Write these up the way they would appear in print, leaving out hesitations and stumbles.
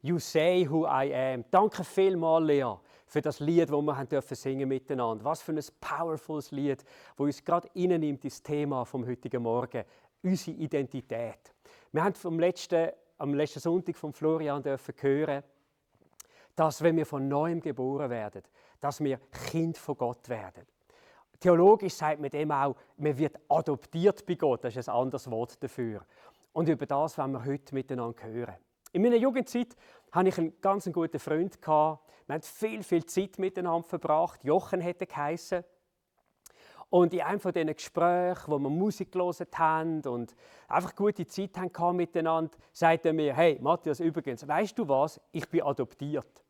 You say who I am. Danke vielmals, Lea, für das Lied, das wir dürfen singen miteinander. Was für ein powerfules Lied, das uns gerade nimmt ins Thema vom heutigen Morgen, unsere Identität. Wir haben am letzten Sonntag von Florian dürfen hören, dass wenn wir von Neuem geboren werden, dass wir Kind von Gott werden. Theologisch sagt man dem auch, man wird adoptiert bei Gott. Das ist ein anderes Wort dafür. Und über das wollen wir heute miteinander hören. In meiner Jugendzeit hatte ich einen ganz guten Freund. Wir haben viel Zeit miteinander verbracht. Jochen hätte geheissen. Und in einem von diesen Gesprächen, wo wir Musik gehört haben und einfach gute Zeit hatten miteinander, sagte er mir: Hey Matthias, übrigens, weißt du was? Ich bin adoptiert.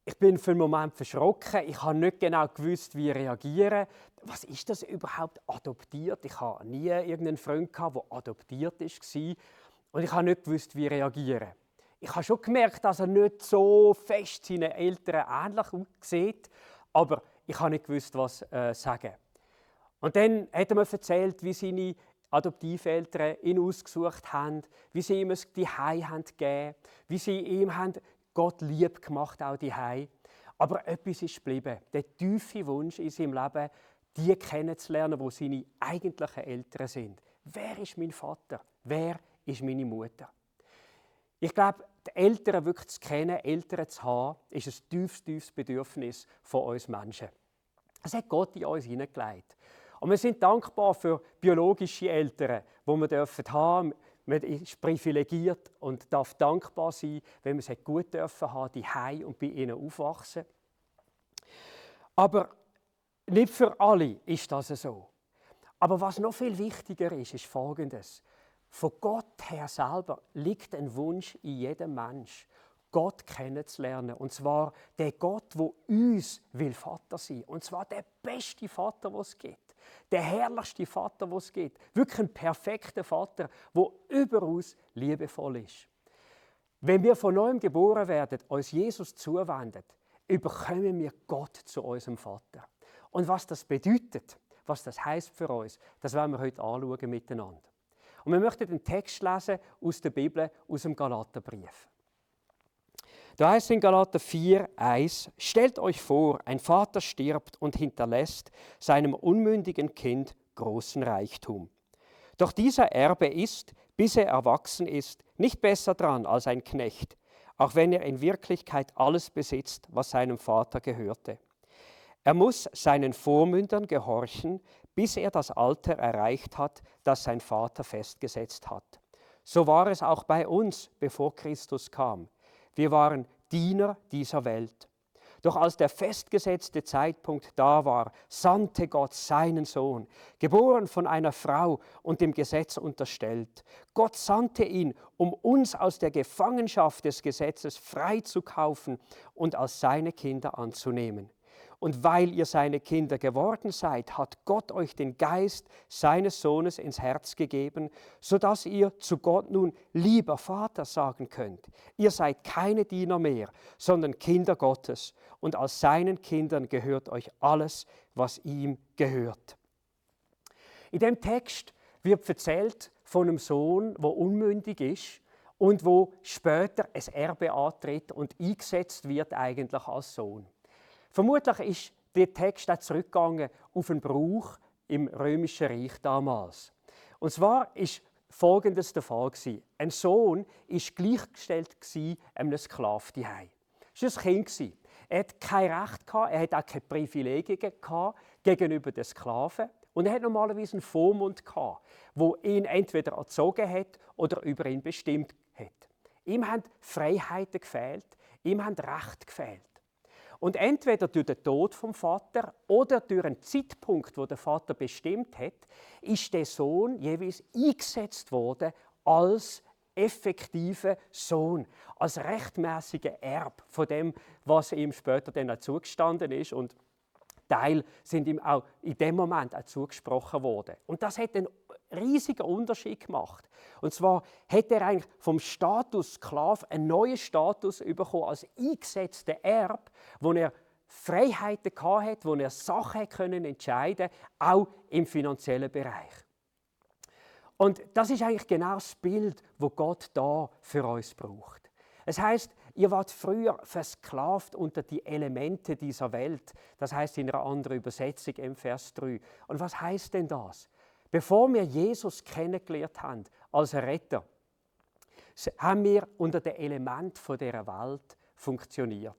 Ich bin für einen Moment verschrocken. Ich habe nicht genau gewusst, wie reagieren. Was ist das überhaupt, adoptiert? Ich habe nie irgendeinen Freund gehabt, der adoptiert war. Und ich habe nicht gewusst, wie reagieren. Ich habe schon gemerkt, dass er nicht so fest seinen Eltern ähnlich aussieht. Aber ich habe nicht gewusst, was sagen. Und dann hat er mir erzählt, wie seine Adoptiveltern ihn ausgesucht haben, wie sie ihm die Zuhause gegeben haben, wie sie ihm Gott lieb gemacht, auch die Hei. Aber etwas ist geblieben. Der tiefe Wunsch in seinem Leben, die kennenzulernen, wo seine eigentlichen Eltern sind. Wer ist mein Vater? Wer ist meine Mutter? Ich glaube, die Eltern wirklich zu kennen, Eltern zu haben, ist ein tiefes Bedürfnis von uns Menschen. Das hat Gott in uns hineingelegt. Und wir sind dankbar für biologische Eltern, die wir haben dürfen. Man ist privilegiert und darf dankbar sein, wenn wir es gut dürfen haben, die Hei und bei ihnen aufwachsen. Aber nicht für alle ist das so. Aber was noch viel wichtiger ist Folgendes. Von Gott her selber liegt ein Wunsch in jedem Mensch, Gott kennenzulernen. Und zwar der Gott, der uns Vater sein will. Und zwar der beste Vater, den es gibt. Der herrlichste Vater, den es gibt. Wirklich ein perfekter Vater, der überaus liebevoll ist. Wenn wir von neuem geboren werden, uns Jesus zuwenden, überkommen wir Gott zu unserem Vater. Und was das bedeutet, was das heisst für uns, das werden wir heute anschauen miteinander. Und wir möchten den Text lesen aus der Bibel, aus dem Galaterbrief. Da heißt es in Galater 4,1: Stellt euch vor, ein Vater stirbt und hinterlässt seinem unmündigen Kind großen Reichtum. Doch dieser Erbe ist, bis er erwachsen ist, nicht besser dran als ein Knecht, auch wenn er in Wirklichkeit alles besitzt, was seinem Vater gehörte. Er muss seinen Vormündern gehorchen, bis er das Alter erreicht hat, das sein Vater festgesetzt hat. So war es auch bei uns, bevor Christus kam. Wir waren Diener dieser Welt. Doch als der festgesetzte Zeitpunkt da war, sandte Gott seinen Sohn, geboren von einer Frau und dem Gesetz unterstellt. Gott sandte ihn, um uns aus der Gefangenschaft des Gesetzes freizukaufen und als seine Kinder anzunehmen. Und weil ihr seine Kinder geworden seid, hat Gott euch den Geist seines Sohnes ins Herz gegeben, sodass ihr zu Gott nun lieber Vater sagen könnt. Ihr seid keine Diener mehr, sondern Kinder Gottes. Und als seinen Kindern gehört euch alles, was ihm gehört. In dem Text wird erzählt von einem Sohn, der unmündig ist und wo später ein Erbe antritt und eingesetzt wird eigentlich als Sohn. Vermutlich ist der Text auch zurückgegangen auf einen Brauch im Römischen Reich damals. Und zwar ist Folgendes der Fall gewesen. Ein Sohn war gleichgestellt einem Sklaven zu Hause. Es war ein Kind. Er hatte kein Recht, er hatte auch keine Privilegien gegenüber den Sklaven. Und er hatte normalerweise einen Vormund, der ihn entweder erzogen hat oder über ihn bestimmt hat. Ihm haben Freiheiten gefehlt, ihm haben Rechte gefehlt. Und entweder durch den Tod vom Vater oder durch einen Zeitpunkt, wo der Vater bestimmt hat, ist der Sohn jeweils eingesetzt worden als effektiver Sohn, als rechtmäßiger Erb von dem, was ihm später dann auch zugestanden ist. Und Teil sind ihm auch in dem Moment auch zugesprochen worden. Und das hat einen riesigen Unterschied gemacht. Und zwar hat er eigentlich vom Status Sklave einen neuen Status bekommen als eingesetzter Erb, wo er Freiheiten hatte, wo er Sachen entscheiden konnte, auch im finanziellen Bereich. Und das ist eigentlich genau das Bild, das Gott da für uns braucht. Es heißt, ihr wart früher versklavt unter die Elemente dieser Welt. Das heißt in einer anderen Übersetzung im Vers 3. Und was heißt denn das? Bevor wir Jesus kennengelernt haben als Retter, haben wir unter den Elementen dieser Welt funktioniert.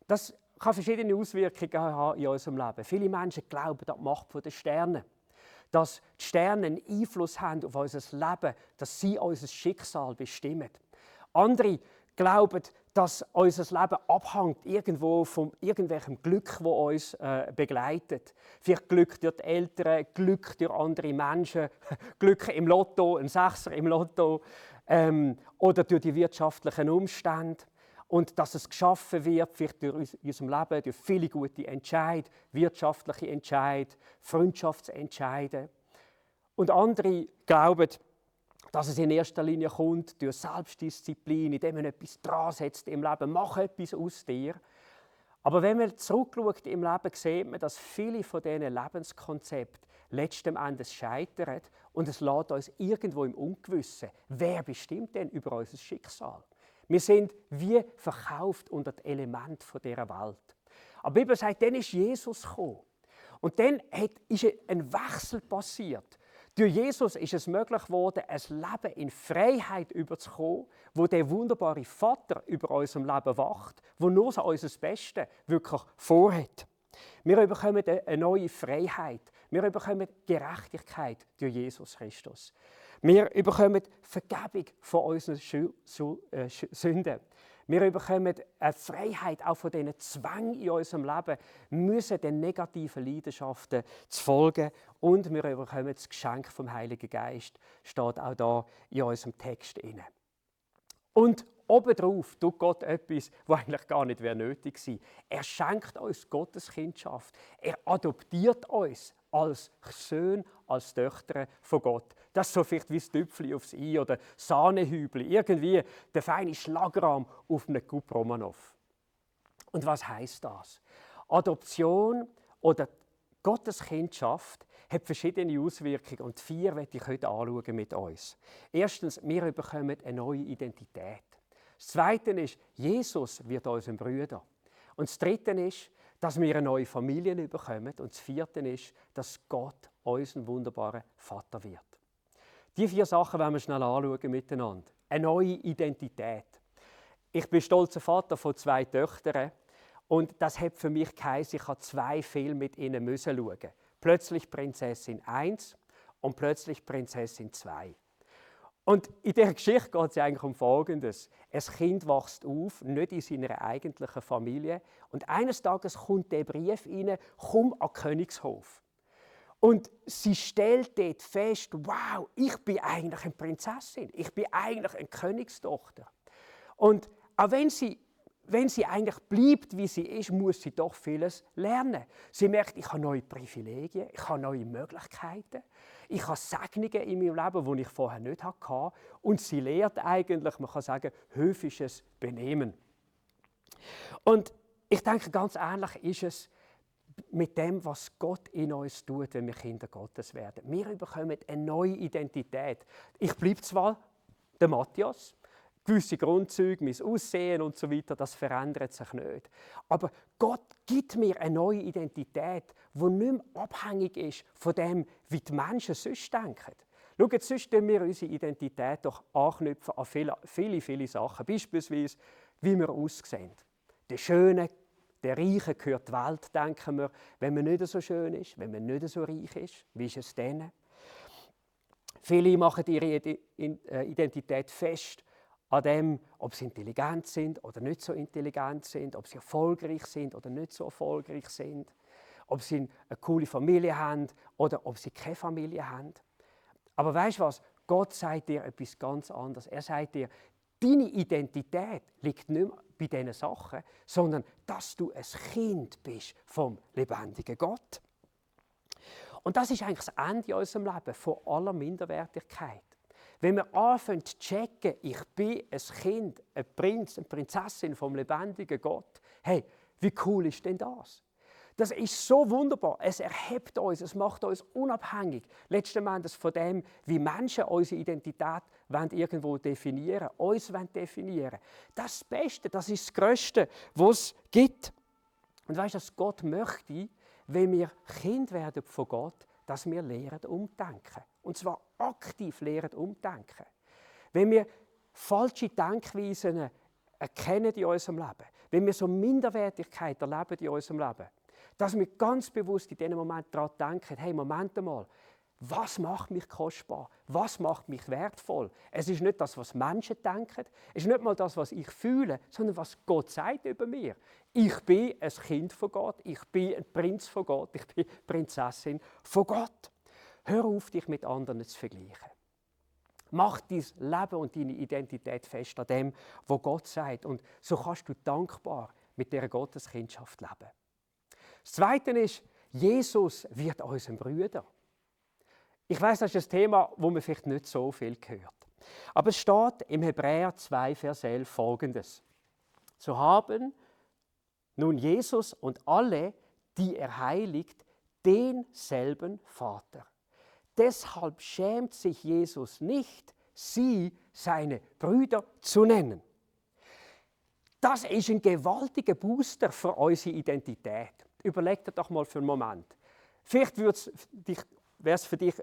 Das kann verschiedene Auswirkungen haben in unserem Leben. Viele Menschen glauben an die Macht der Sterne, dass die Sterne einen Einfluss haben auf unser Leben, dass sie unser Schicksal bestimmen. Andere glauben, dass unser Leben abhängt irgendwo von irgendwelchem Glück, das uns begleitet. Vielleicht Glück durch die Eltern, Glück durch andere Menschen, Glück im Lotto, ein Sechser im Lotto oder durch die wirtschaftlichen Umstände. Und dass es geschaffen wird, vielleicht durch unserem Leben, durch viele gute Entscheidungen, wirtschaftliche Entscheidungen, Freundschaftsentscheidungen. Und andere glauben, dass es in erster Linie kommt durch Selbstdisziplin, indem man etwas dran setzt im Leben. Mach etwas aus dir. Aber wenn man zurückschaut im Leben, sieht man, dass viele von diesen Lebenskonzepten letzten Endes scheitern und es lässt uns irgendwo im Ungewissen. Wer bestimmt denn über unser Schicksal? Wir sind wie verkauft unter die Elemente dieser Welt. Aber die Bibel sagt, dann ist Jesus gekommen. Und dann ist ein Wechsel passiert. Durch Jesus ist es möglich geworden, ein Leben in Freiheit überzukommen, wo der wunderbare Vater über unserem Leben wacht, wo nur so unser Bestes wirklich vorhat. Wir bekommen eine neue Freiheit. Wir bekommen Gerechtigkeit durch Jesus Christus. Wir bekommen Vergebung von unseren Sünden. Wir bekommen eine Freiheit auch von diesen Zwängen in unserem Leben, müssen den negativen Leidenschaften zu folgen. Und wir bekommen das Geschenk vom Heiligen Geist, steht auch da in unserem Text inne. Und obendrauf tut Gott etwas, was eigentlich gar nicht nötig war. Er schenkt uns Gottes Kindschaft. Er adoptiert uns als Söhne, als Töchter von Gott. Das ist so vielleicht wie das Tüpfeli aufs I oder Sahnehübli, irgendwie der feine Schlagrahm auf einem Coupe Romanov. Und was heisst das? Adoption oder Gottes Kindschaft hat verschiedene Auswirkungen und 4 möchte ich heute anschauen mit uns. Erstens, wir bekommen eine neue Identität. Das Zweite ist, Jesus wird unser Bruder. Und das Dritte ist, dass wir eine neue Familie bekommen. Und das Vierte ist, dass Gott unser wunderbarer Vater wird. Die 4 Sachen wollen wir schnell anschauen miteinander. Eine neue Identität. Ich bin stolzer Vater von 2 Töchtern. Und das hat für mich geheißen, ich habe 2 Filme mit ihnen schauen. Plötzlich Prinzessin 1 und plötzlich Prinzessin 2. Und in dieser Geschichte geht es eigentlich um Folgendes. Ein Kind wächst auf, nicht in seiner eigentlichen Familie. Und eines Tages kommt der Brief rein, komm an den Königshof. Und sie stellt dort fest, wow, ich bin eigentlich eine Prinzessin. Ich bin eigentlich eine Königstochter. Und auch wenn sie eigentlich bleibt, wie sie ist, muss sie doch vieles lernen. Sie merkt, ich habe neue Privilegien, ich habe neue Möglichkeiten, ich habe Segnungen in meinem Leben, die ich vorher nicht hatte. Und sie lernt eigentlich, man kann sagen, höfisches Benehmen. Und ich denke, ganz ähnlich ist es mit dem, was Gott in uns tut, wenn wir Kinder Gottes werden. Wir bekommen eine neue Identität. Ich bleibe zwar der Matthias, gewisse Grundzüge, mein Aussehen und so weiter, das verändert sich nicht. Aber Gott gibt mir eine neue Identität, die nicht mehr abhängig ist von dem, wie die Menschen sonst denken. Schaut, sonst können wir unsere Identität doch anknüpfen an viele Sachen. Beispielsweise, wie wir aussehen. Der Schöne, der Reiche gehört die Welt, denken wir. Wenn man nicht so schön ist, wenn man nicht so reich ist, wie ist es denn? Viele machen ihre Identität fest an dem, ob sie intelligent sind oder nicht so intelligent sind, ob sie erfolgreich sind oder nicht so erfolgreich sind, ob sie eine coole Familie haben oder ob sie keine Familie haben. Aber weißt du was? Gott sagt dir etwas ganz anderes. Er sagt dir, deine Identität liegt nicht mehr bei diesen Sachen, sondern dass du ein Kind bist vom lebendigen Gott. Und das ist eigentlich das Ende in unserem Leben von aller Minderwertigkeit. Wenn wir anfangen zu checken, ich bin ein Kind, ein Prinz, eine Prinzessin vom lebendigen Gott, hey, wie cool ist denn das? Das ist so wunderbar. Es erhebt uns, es macht uns unabhängig. Letzten Endes von dem, wie Menschen unsere Identität irgendwo definieren wollen, uns definieren. Das ist das Beste, das ist das Größte, was es gibt. Und weißt du, dass Gott möchte, wenn wir Kind werden von Gott, dass wir lernen umdenken. Und zwar aktiv lernen umdenken. Wenn wir falsche Denkweisen erkennen in unserem Leben, wenn wir so Minderwertigkeit erleben in unserem Leben, dass wir ganz bewusst in diesem Moment daran denken, hey, Moment einmal, was macht mich kostbar? Was macht mich wertvoll? Es ist nicht das, was Menschen denken, es ist nicht mal das, was ich fühle, sondern was Gott sagt über mir. Ich bin ein Kind von Gott, ich bin ein Prinz von Gott, ich bin Prinzessin von Gott. Hör auf, dich mit anderen zu vergleichen. Mach dein Leben und deine Identität fest an dem, was Gott sagt. Und so kannst du dankbar mit dieser Gotteskindschaft leben. Das Zweite ist, Jesus wird unserem Bruder. Ich weiss, das ist ein Thema, wo man vielleicht nicht so viel hört. Aber es steht im Hebräer 2, Vers 11 Folgendes. So haben nun Jesus und alle, die er heiligt, denselben Vater. Deshalb schämt sich Jesus nicht, sie seine Brüder zu nennen. Das ist ein gewaltiger Booster für unsere Identität. Überleg dir doch mal für einen Moment. Vielleicht wäre es für dich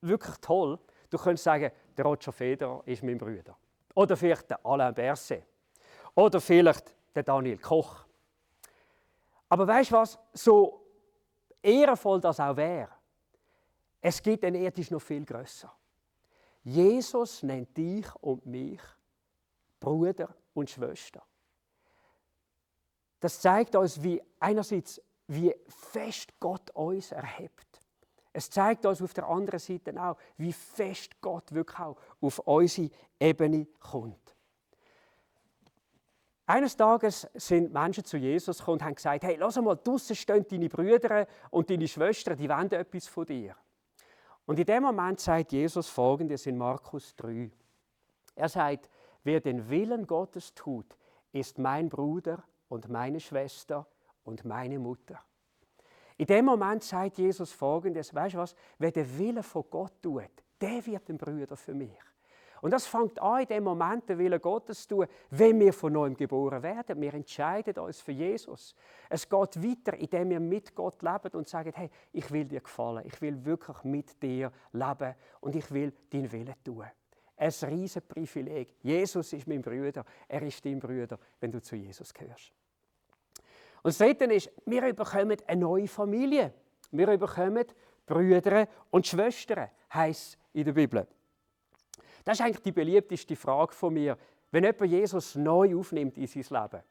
wirklich toll, du könntest sagen, der Roger Federer ist mein Bruder. Oder vielleicht der Alain Berset. Oder vielleicht der Daniel Koch. Aber weißt du was, so ehrenvoll das auch wäre, es gibt eine Erde, die ist noch viel grösser. Jesus nennt dich und mich Bruder und Schwester. Das zeigt uns, wie fest Gott uns erhebt. Es zeigt uns auf der anderen Seite auch, wie fest Gott wirklich auch auf unsere Ebene kommt. Eines Tages sind Menschen zu Jesus gekommen und haben gesagt, hey, lass mal, draussen stehen deine Brüder und deine Schwestern, die wollen etwas von dir. Und in dem Moment sagt Jesus Folgendes in Markus 3. Er sagt, wer den Willen Gottes tut, ist mein Bruder und meine Schwester und meine Mutter. In dem Moment sagt Jesus Folgendes, weißt du was, wer den Willen von Gott tut, der wird ein Bruder für mich. Und das fängt an, in dem Moment den Willen Gottes zu tun, wenn wir von neuem geboren werden. Wir entscheiden uns für Jesus. Es geht weiter, indem wir mit Gott leben und sagen, hey, ich will dir gefallen, ich will wirklich mit dir leben und ich will deinen Willen tun. Ein riesiges Privileg. Jesus ist mein Bruder, er ist dein Bruder, wenn du zu Jesus gehörst. Und das Dritte ist, wir bekommen eine neue Familie. Wir bekommen Brüder und Schwestern, heisst es in der Bibel. Das ist eigentlich die beliebteste Frage von mir. Wenn jemand Jesus neu aufnimmt in sein Leben,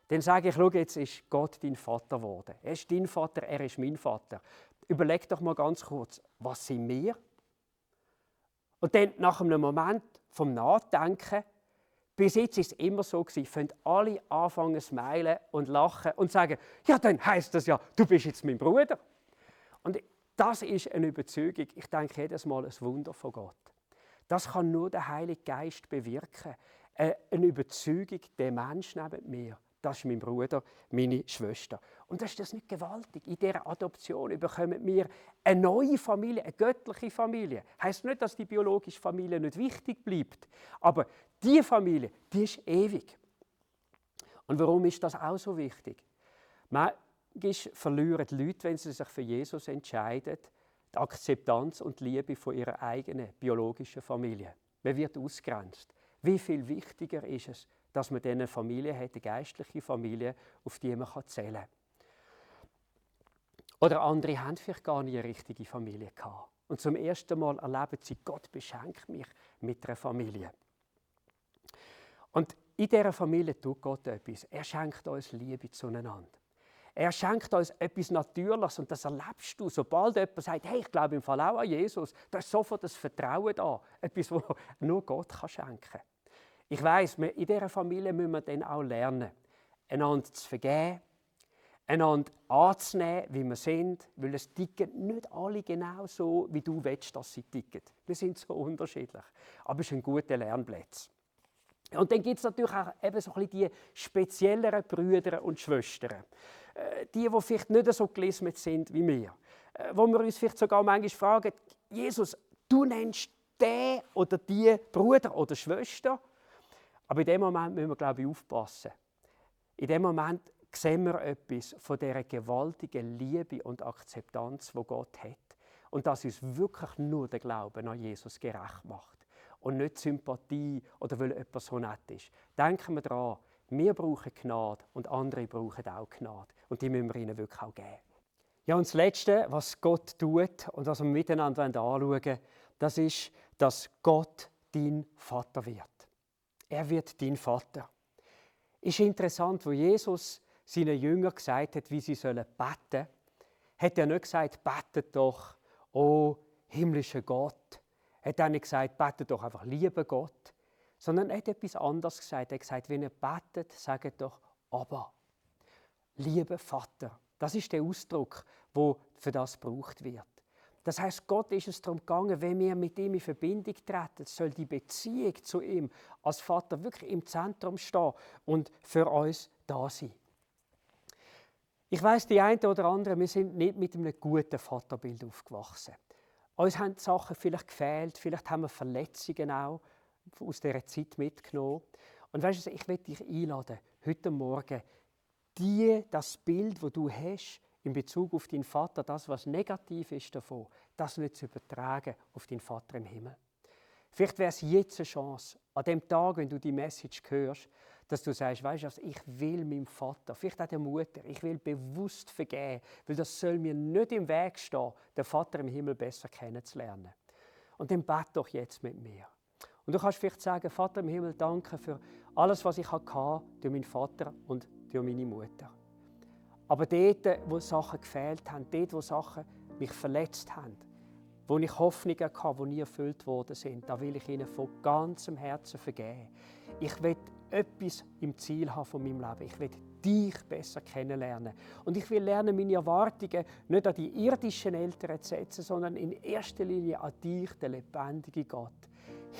dann sage ich, schau, jetzt ist Gott dein Vater geworden. Er ist dein Vater, er ist mein Vater. Überleg doch mal ganz kurz, was sind wir? Und dann nach einem Moment vom Nachdenken, bis jetzt war es immer so, fangen alle anfangen zu smilen und lachen und sagen, ja, dann heisst das ja, du bist jetzt mein Bruder. Und das ist eine Überzeugung, ich denke jedes Mal ein Wunder von Gott. Das kann nur der Heilige Geist bewirken. Eine Überzeugung, der Mensch neben mir, das ist mein Bruder, meine Schwester. Und das ist das nicht gewaltig. In dieser Adoption bekommen wir eine neue Familie, eine göttliche Familie. Heißt nicht, dass die biologische Familie nicht wichtig bleibt, aber diese Familie, die ist ewig. Und warum ist das auch so wichtig? Manchmal verlieren die Leute, wenn sie sich für Jesus entscheiden, die Akzeptanz und die Liebe von ihrer eigenen biologischen Familie. Man wird ausgegrenzt. Wie viel wichtiger ist es, dass man diese Familie hat, eine geistliche Familie, auf die man zählen kann. Oder andere haben vielleicht gar nie eine richtige Familie gehabt. Und zum ersten Mal erleben sie, Gott beschenkt mich mit einer Familie. Und in dieser Familie tut Gott etwas. Er schenkt uns Liebe zueinander. Er schenkt uns etwas Natürliches und das erlebst du. Sobald jemand sagt, hey, ich glaube im Fall auch an Jesus, da ist sofort das Vertrauen da. Etwas, das nur Gott schenken kann. Ich weiss, in dieser Familie müssen wir dann auch lernen, einander zu vergeben, einander anzunehmen, wie wir sind, weil es ticken nicht alle genau so, wie du willst, dass sie ticken. Wir sind so unterschiedlich, aber es ist ein guter Lernplatz. Und dann gibt es natürlich auch eben so ein bisschen die spezielleren Brüder und Schwestern. Die vielleicht nicht so gelismet sind wie wir. Wo wir uns vielleicht sogar manchmal fragen, Jesus, du nennst den oder die Bruder oder Schwester. Aber in dem Moment müssen wir, glaube ich, aufpassen. In dem Moment sehen wir etwas von dieser gewaltigen Liebe und Akzeptanz, die Gott hat. Und dass uns wirklich nur der Glaube an Jesus gerecht macht. Und nicht Sympathie oder weil jemand so nett ist. Denken wir daran, wir brauchen Gnade und andere brauchen auch Gnade. Und die müssen wir ihnen wirklich auch geben. Ja, und das Letzte, was Gott tut und was wir miteinander anschauen wollen, das ist, dass Gott dein Vater wird. Er wird dein Vater. Ist interessant, wo Jesus seinen Jüngern gesagt hat, wie sie beten sollen, hat er nicht gesagt, betet doch, oh himmlischer Gott. Er hat auch nicht gesagt, betet doch einfach, lieber Gott. Sondern er hat etwas anderes gesagt. Er hat gesagt, wenn ihr betet, sagt doch, aber, lieber Vater. Das ist der Ausdruck, der für das gebraucht wird. Das heißt, Gott ist es darum gegangen, wenn wir mit ihm in Verbindung treten, soll die Beziehung zu ihm als Vater wirklich im Zentrum stehen und für uns da sein. Ich weiss, die einen oder anderen, wir sind nicht mit einem guten Vaterbild aufgewachsen. Uns haben die Sachen vielleicht gefehlt, vielleicht haben wir Verletzungen auch aus dieser Zeit mitgenommen. Und weißt du, ich möchte dich einladen, heute Morgen, das Bild, das du hast in Bezug auf deinen Vater, das, was negativ ist davon, das nicht zu übertragen auf deinen Vater im Himmel. Vielleicht wäre es jetzt eine Chance, an dem Tag, wenn du die Message hörst, dass du sagst, weißt du, ich will meinem Vater, vielleicht auch der Mutter, ich will bewusst vergeben, weil das soll mir nicht im Weg stehen, den Vater im Himmel besser kennenzulernen. Und dann bete doch jetzt mit mir. Und du kannst vielleicht sagen, Vater im Himmel, danke für alles, was ich hatte durch meinen Vater und durch meine Mutter. Aber dort, wo Sachen gefehlt haben, dort, wo Sachen mich verletzt haben, wo ich Hoffnungen hatte, die nie erfüllt worden sind, da will ich ihnen von ganzem Herzen vergeben. Ich will etwas im Ziel haben von meinem Leben. Ich will dich besser kennenlernen. Und ich will lernen, meine Erwartungen nicht an die irdischen Eltern zu setzen, sondern in erster Linie an dich, den lebendigen Gott.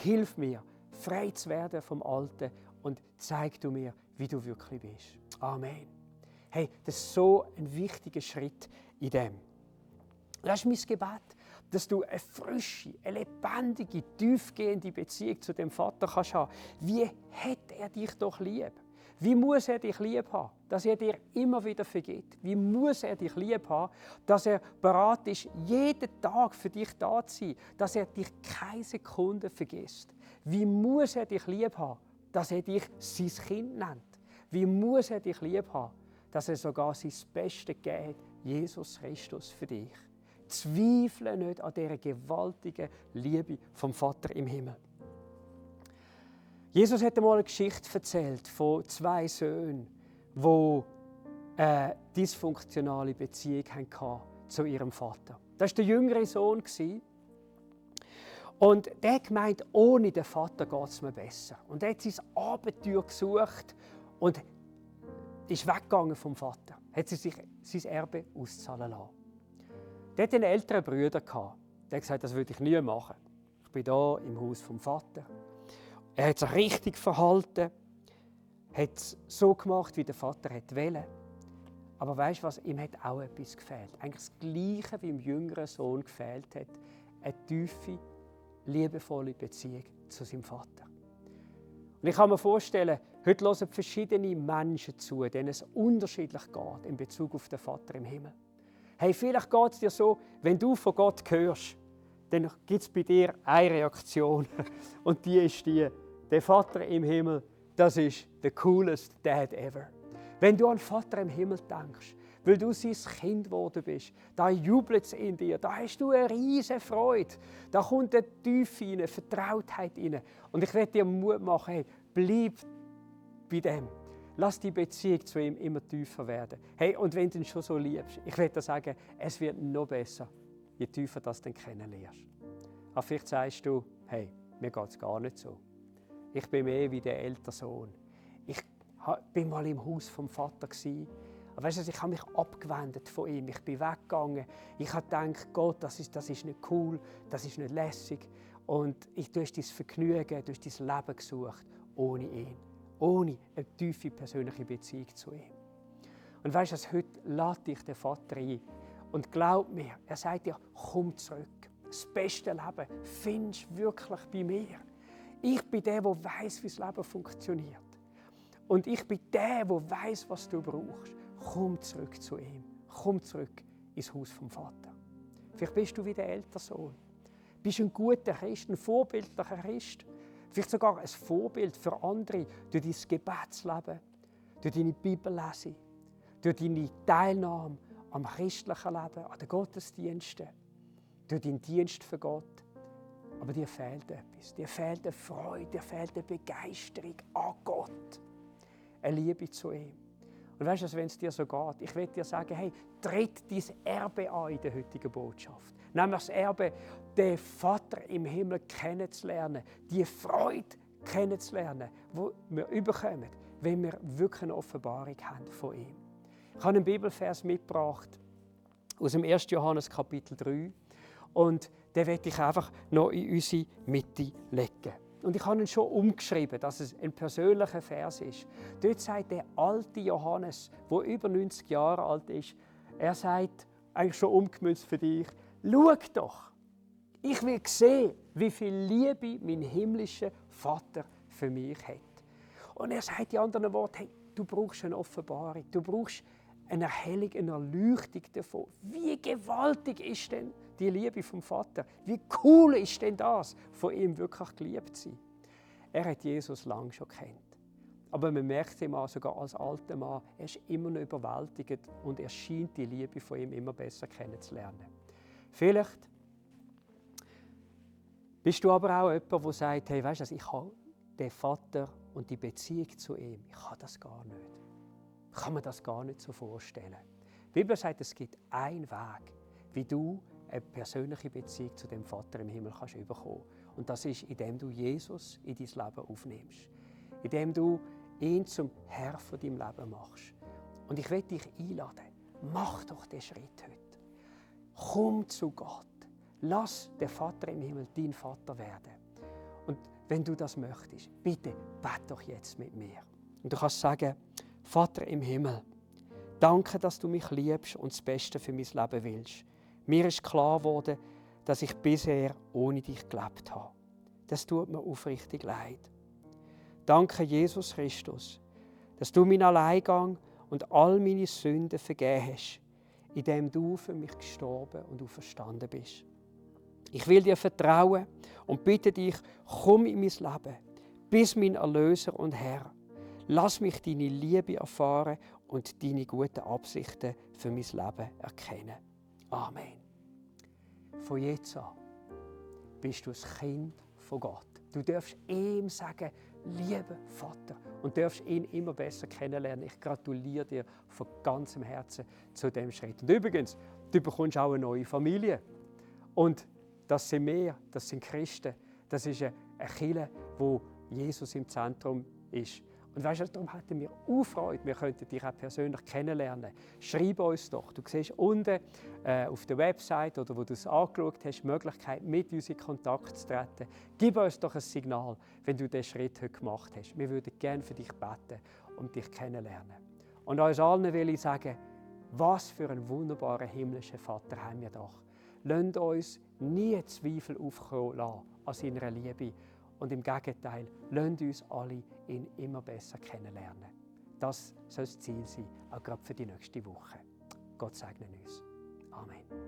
Hilf mir, frei zu werden vom Alten und zeig du mir, wie du wirklich bist. Amen. Hey, das ist so ein wichtiger Schritt in dem. Das ist mein Gebet, dass du eine frische, eine lebendige, tiefgehende Beziehung zu dem Vater kannst haben. Wie hat er dich doch lieb? Wie muss er dich lieb haben, dass er dir immer wieder vergibt? Wie muss er dich lieb haben, dass er bereit ist, jeden Tag für dich da zu sein, dass er dich keine Sekunde vergisst? Wie muss er dich lieb haben, dass er dich sein Kind nennt? Wie muss er dich lieb haben, dass er sogar sein Bestes gegeben hat, Jesus Christus für dich? Zweifle nicht an dieser gewaltigen Liebe vom Vater im Himmel. Jesus hat einmal eine Geschichte erzählt von 2 Söhnen, die eine dysfunktionale Beziehung hatten zu ihrem Vater. Das war der jüngere Sohn. Und der hat gemeint, ohne den Vater geht es mir besser. Und er hat sein Abenteuer gesucht und ist weggegangen vom Vater. Hat sich sein Erbe auszahlen lassen. Der hatte einen älteren Bruder. Der hat gesagt, das würde ich nie machen. Ich bin hier im Haus vom Vater. Er hat sich richtig verhalten, hat es so gemacht, wie der Vater wollte. Aber weißt du was, ihm hat auch etwas gefehlt. Eigentlich das Gleiche, wie dem jüngeren Sohn gefehlt hat. Eine tiefe, liebevolle Beziehung zu seinem Vater. Und ich kann mir vorstellen, heute hören verschiedene Menschen zu, denen es unterschiedlich geht in Bezug auf den Vater im Himmel. Hey, vielleicht geht es dir so, wenn du von Gott hörst, dann gibt es bei dir eine Reaktion. Und die ist der Vater im Himmel, das ist der coolest Dad ever. Wenn du an den Vater im Himmel denkst, weil du sein Kind geworden bist, da jubelt es in dir, da hast du eine riesige Freude, da kommt eine Tiefe rein, eine Vertrautheit rein. Und ich werde dir Mut machen, hey, bleib bei dem. Lass die Beziehung zu ihm immer tiefer werden. Hey, und wenn du ihn schon so liebst, ich werde dir sagen, es wird noch besser, je tiefer du das dann kennenlernst. Aber vielleicht sagst du, hey, mir geht es gar nicht so. Ich bin mehr wie der ältere Sohn. Ich bin mal im Haus vom Vater gsi. Aber weißt du, ich habe mich abgewendet von ihm. Ich bin weggegangen. Ich habe gedacht, Gott, das ist nicht cool, das ist nicht lässig. Und du hast dein Vergnügen, du hast dein Leben gesucht, ohne ihn. Ohne eine tiefe persönliche Beziehung zu ihm. Und weißt du, heute lädt dich der Vater ein. Und glaub mir, er sagt dir, komm zurück. Das beste Leben findest du wirklich bei mir. Ich bin der, der weiss, wie das Leben funktioniert. Und ich bin der, der weiss, was du brauchst. Komm zurück zu ihm. Komm zurück ins Haus vom Vater. Vielleicht bist du wie der ältere Sohn. Bist ein guter Christ, ein vorbildlicher Christ. Vielleicht sogar ein Vorbild für andere durch dein Gebetsleben, durch deine Bibellese, durch deine Teilnahme am christlichen Leben, an den Gottesdiensten, durch deinen Dienst für Gott. Aber dir fehlt etwas. Dir fehlt eine Freude, dir fehlt eine Begeisterung an Gott. Eine Liebe zu ihm. Und weißt du, wenn es dir so geht, ich will dir sagen, hey, tritt dein Erbe an in der heutigen Botschaft. Nämlich das Erbe, den Vater im Himmel kennenzulernen, die Freude kennenzulernen, die wir überkommen, wenn wir wirklich eine Offenbarung haben von ihm. Ich habe einen Bibelvers mitgebracht aus dem 1. Johannes Kapitel 3 und den möchte ich einfach noch in unsere Mitte legen. Und ich habe ihn schon umgeschrieben, dass es ein persönlicher Vers ist. Dort sagt der alte Johannes, der über 90 Jahre alt ist, er sagt, eigentlich schon umgemünzt für dich, schau doch, ich will sehen, wie viel Liebe mein himmlischer Vater für mich hat. Und er sagt in anderen Worten, hey, du brauchst eine Offenbarung, du brauchst eine Erhellung, eine Erleuchtung davon. Wie gewaltig ist denn die Liebe vom Vater? Wie cool ist denn das, von ihm wirklich geliebt zu sein? Er hat Jesus lange schon kennt. Aber man merkt ihm auch, sogar als alter Mann, er ist immer noch überwältigt und er scheint die Liebe von ihm immer besser kennenzulernen. Vielleicht bist du aber auch jemand, der sagt, hey, weißt du, ich habe den Vater und die Beziehung zu ihm, ich habe das gar nicht. Ich kann mir das gar nicht so vorstellen. Die Bibel sagt, es gibt einen Weg, wie du eine persönliche Beziehung zu dem Vater im Himmel kannst bekommen. Und das ist, indem du Jesus in dein Leben aufnimmst. Indem du ihn zum Herr von deinem Leben machst. Und ich will dich einladen, mach doch den Schritt heute. Komm zu Gott. Lass den Vater im Himmel dein Vater werden. Und wenn du das möchtest, bitte bete doch jetzt mit mir. Und du kannst sagen, Vater im Himmel, danke, dass du mich liebst und das Beste für mein Leben willst. Mir ist klar geworden, dass ich bisher ohne dich gelebt habe. Das tut mir aufrichtig leid. Danke, Jesus Christus, dass du meinen Alleingang und all meine Sünden vergeben hast, indem du für mich gestorben und auferstanden bist. Ich will dir vertrauen und bitte dich, komm in mein Leben, bist mein Erlöser und Herr. Lass mich deine Liebe erfahren und deine guten Absichten für mein Leben erkennen. Amen. Von jetzt an bist du ein Kind von Gott. Du darfst ihm sagen, lieber Vater, und darfst ihn immer besser kennenlernen. Ich gratuliere dir von ganzem Herzen zu dem Schritt. Und übrigens, du bekommst auch eine neue Familie. Und das sind wir, das sind Christen. Das ist eine Kirche, wo Jesus im Zentrum ist. Und weißt du, darum hätten wir auch Freude, wir könnten dich auch persönlich kennenlernen. Schreib uns doch. Du siehst unten auf der Website oder wo du es angeschaut hast, die Möglichkeit, mit uns in Kontakt zu treten. Gib uns doch ein Signal, wenn du diesen Schritt heute gemacht hast. Wir würden gerne für dich beten und dich kennenlernen. Und uns allen will ich sagen, was für einen wunderbaren himmlischen Vater haben wir doch. Lasst uns nie Zweifel aufkommen lassen an seiner Liebe. Und im Gegenteil, lasst uns alle ihn immer besser kennenlernen. Das soll das Ziel sein, auch gerade für die nächste Woche. Gott segne uns. Amen.